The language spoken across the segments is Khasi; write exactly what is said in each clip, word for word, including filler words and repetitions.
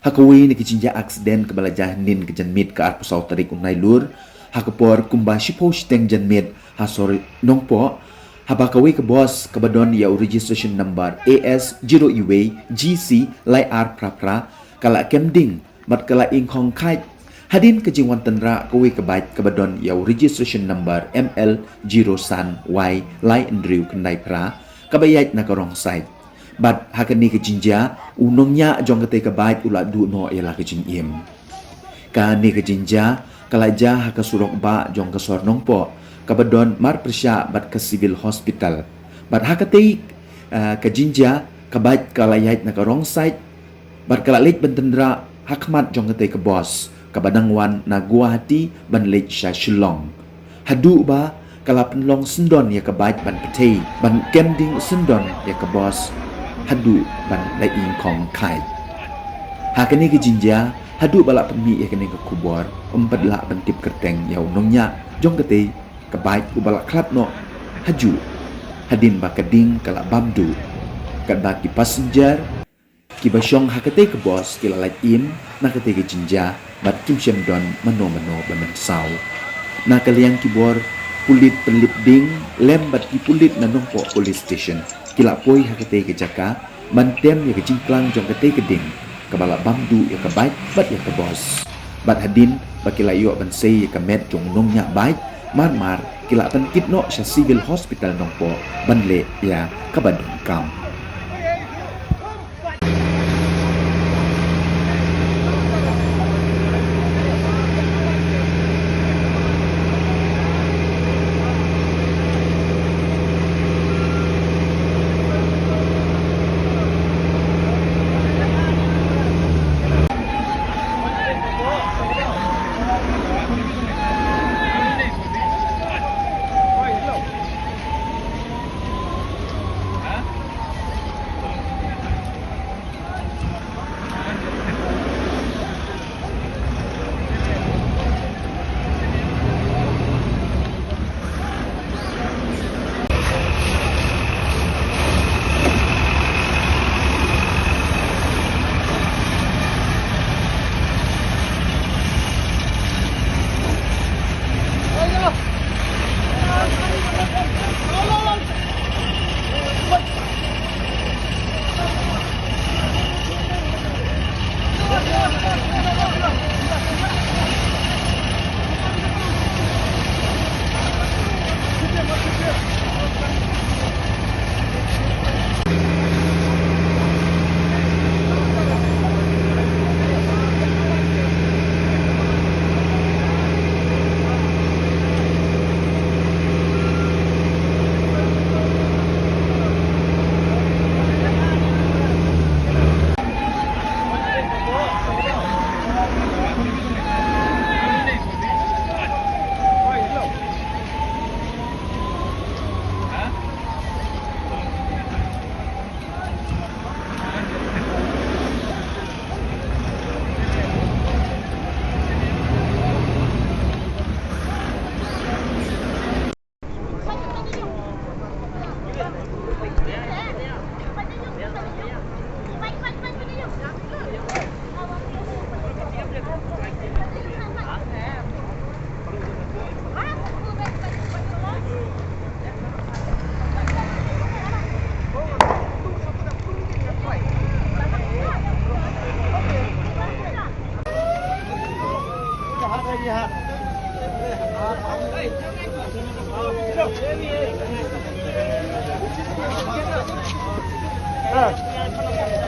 Ha kawei na ki jingjia aksiden kaba la jia hynnin ka janmiet ka arphew saw tarik u Nailur, ha ka por kumba shiphew shiteng janmiet ha sor Nongpoh, haba kawei ka bos kaba don ïa u registration number A S zero E W G C lai ar phra phra ka la kem ding bad ka la ïeng khong khaid. Hadien ka jingwan tynrah kawei ka bike kaba don ïa u registration number M L zero san Y lai hynriew khyndai phra kaba ïaid na ka wrong side. Bad ha kane ka jingjia, u nongñiah jong katei ka bike u la duh noh ïa la ka jingim. Kane ka jingjia ka la jia ha ka surok bah jong ka sor Nongpoh kaba don marpyrshah bad ka Civil Hospital. Bad ha katei, ah, ka jingjia, ka bike ka la ïaid na ka wrong side bad ka la leit ban tynrah ha khmat jong katei ka bos kaba dang wan na Guwahati ban leit sha Shillong. Haduh ba ka la pynlong syndon ïa ka bike ban pyrthei, ban kem ding syndon ïa ka bos haduh ban la ïeng khong khaid. Ha kane ka jingjia, haduh ba la pynmih ïa kane ka khubor, ym pat lah ban tip kyrteng ïa u nongñiah jong katei ka bike uba la khlad noh hajuh, hadien ba ka ding ka la bam duh. Katba ki passenger kiba shong ha katei ka bos ki la lait im na katei ka jingjia bad kim shym don mano mano ba mynsaw. Na ka liang ki bor pulit pynlip ding lem bad ki pulit na Nongpoh Police Station ki la poi ha katei ka jaka ban tem ïa ka jingplang jong katei ka ding kaba la bam duh ïa ka bike bad ïa ka bos. Bad hadien ba ki la ïoh ban sei ïa ka met jong u nongñiah bike, mar mar ki la pynkit noh sha Civil Hospital Nongpoh ban leh ïa kaba donkam.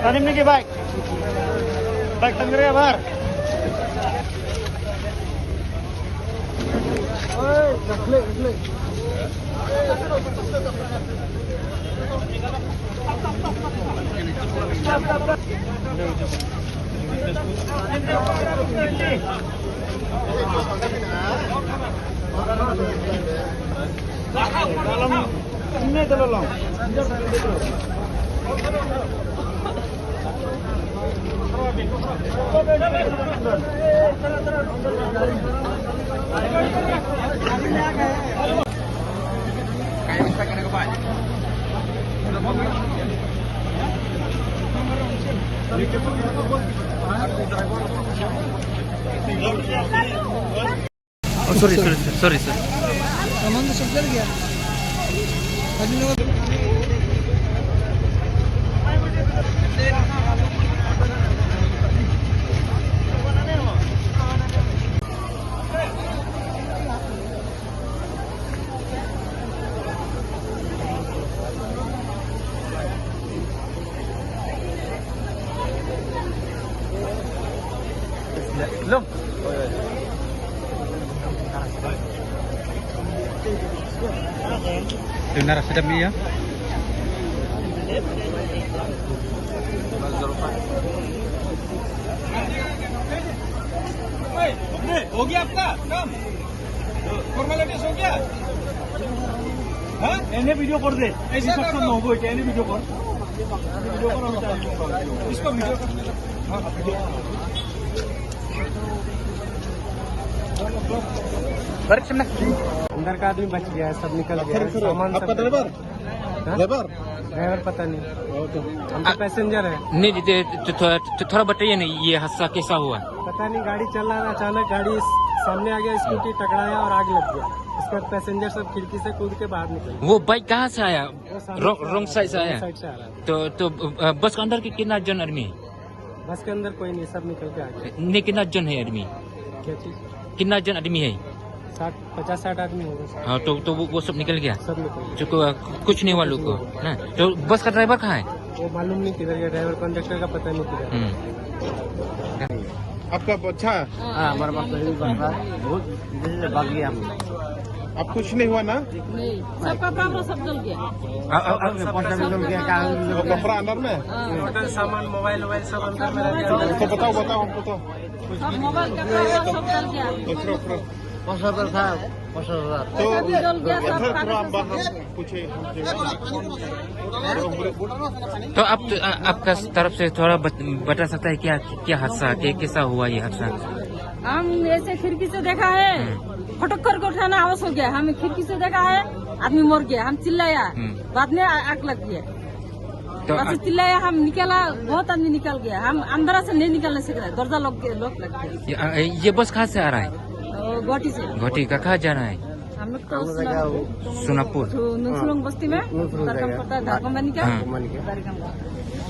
Tanim ni ki bike. Bike tangre bar. Oh, sorry, sorry, sir. Sorry, sir. सामान तो सब जल गया। अभी लोग Alo. Dengar sudah, Mi, ya? हो गया आपका काम? फॉर्मेलिटीज हो गया? हाँ? এনে ভিডিঅ' কৰ দে। এই ৰিচেপশ্যন নহ'ব এতিয়া, এনে ভিডিঅ' কৰ। ভিডিঅ' কৰ, আমি চাই দিম। इसको वीडियो कर। हाँ, वीडियो। अंदर का आदमी बच गया है, सब निकल गया है। सामान सब आपका ड्राइवर? हाँ? ड्राइवर? ड्राइवर पता नहीं। ओके। हम तो आ, पैसेंजर है। नहीं, नहीं, तो, तो, थोड़ा, तो थोड़ा बताइए ना, ये हादसा कैसा हुआ? पता नहीं, गाड़ी चल रहा था, अचानक गाड़ी सामने आ गया, स्कूटी टकराया और आग लग गया। उसके बाद पैसेंजर सब खिड़की से कूद के बाहर निकल गए। वो बाइक कहाँ से आया? वो सामने से आ रहा था, रॉन्ग साइड से आया? रॉन्ग साइड से आ रहा था। तो, तो, अ, बस के अंदर के कितना जन आदमी है? बस के अंदर कोई नहीं, सब निकल के आ गए। नहीं, कितना जन है आदमी? क्या चीज? कितना जन आदमी है? साठ, पचास साठ आदमी होंगे। हाँ, तो, तो वो, वो सब निकल गया? सब निकल गया। जो को-, कुछ नहीं हुआ लोग को, कुछ नहीं हुआ। ना? तो बस का ड्राइवर कहाँ है? वो मालूम नहीं किधर गया, ड्राइवर कंडक्टर का पता नहीं किधर। हम्म। आपका बच्चा? हाँ, हमारा बच्चा भी बच रहा है, बहुत देर से भाग गया हम। अब कुछ नहीं हुआ ना? नहीं, सबका कपड़ा सब जल गया। आ, आ, आ, सब कपड़ा भी जल गया, क्या? वो कपड़ा अंदर में? हाँ। टोटल सामान, मोबाइल वोबाइल सब अंदर में रह गया। तो बताओ, बताओ, हमको तो। सब मोबाइल का कवर सब जल गया। उतरो, उतरो। पाँच हजार था, पाँच हजार। तो पैसा भी जल गया, सब इधर थोड़ा कागज हम सब बाहर जल गया। पूछे, पूछे। तो आप, आ, आपका तरफ से थोड़ा बत-, बता सकता है क्या, क्या हादसा, क्या, कैसा हुआ ये हादसा? हम ऐसे खिड़की से देखा है, हम्म। फटक करके उठाना आवाज हो गया, हम खिड़की से देखा है, आदमी मर गया, हम चिल्लाया, हम्म। बाद में आ-, आग लग गया। तो बस आ- चिल्लाया, हम निकला, बहुत आदमी निकल गया, हम अंदर से नहीं निकलने सक रहे, दरवाजा lock के, lock लग गया। ये, आ, ये बस कहाँ से आ रहा है? ओ, गुवाहाटी से। गुवाहाटी का कहाँ जाना है? हम लोग तो हम लोग सोनापुर। सोनापुर। तो नुसरंग बस्ती में, नुसरंग दरकम जाएगा। पड़ता है, दरकम बनी का? हाँ। बनी का? दरकम।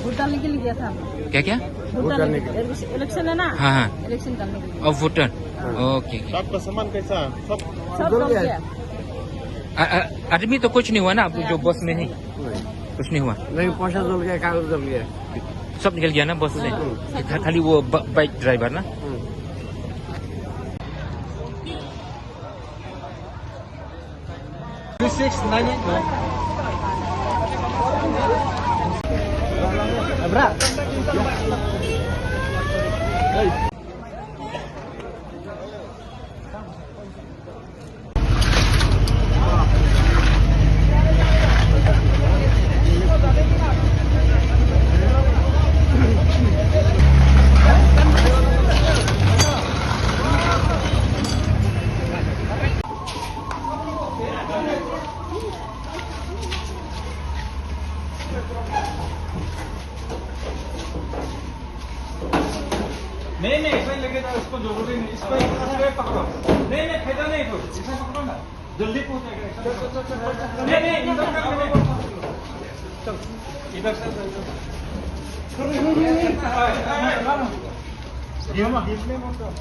वोट डालने के लिए गया था हम लोग। क्या, क्या? वोट डालने के लिए। इलेक्शन है ना? हाँ, हाँ। इलेक्शन डालने के लिए। अब वोटर? हाँ। ओके, ओके। तो आपका सामान कैसा? सब सब जल गया। आ, आ, आदमी तो कुछ नहीं हुआ ना, आप जो बस में है? नहीं। कुछ नहीं हुआ? नहीं, पैसा जल गया, कागज जल गया। सब निकल गया ना बस से? हम्म। खा-, खाली वो ब-, बाइक ड्राइवर ना? हम्म। Three six nine eight nine. Abra. नहीं, नहीं, इसमें लेके जाओ, इसको जरूरी नहीं, इसको, इसको पकड़ो। नहीं, नहीं, फायदा नहीं, इसको, इसमें पकड़ो ना, जल्दी पहुंचेगा। नहीं, नहीं, इधर कर, इधर से, इधर से। ये हम, इसमें मत करो।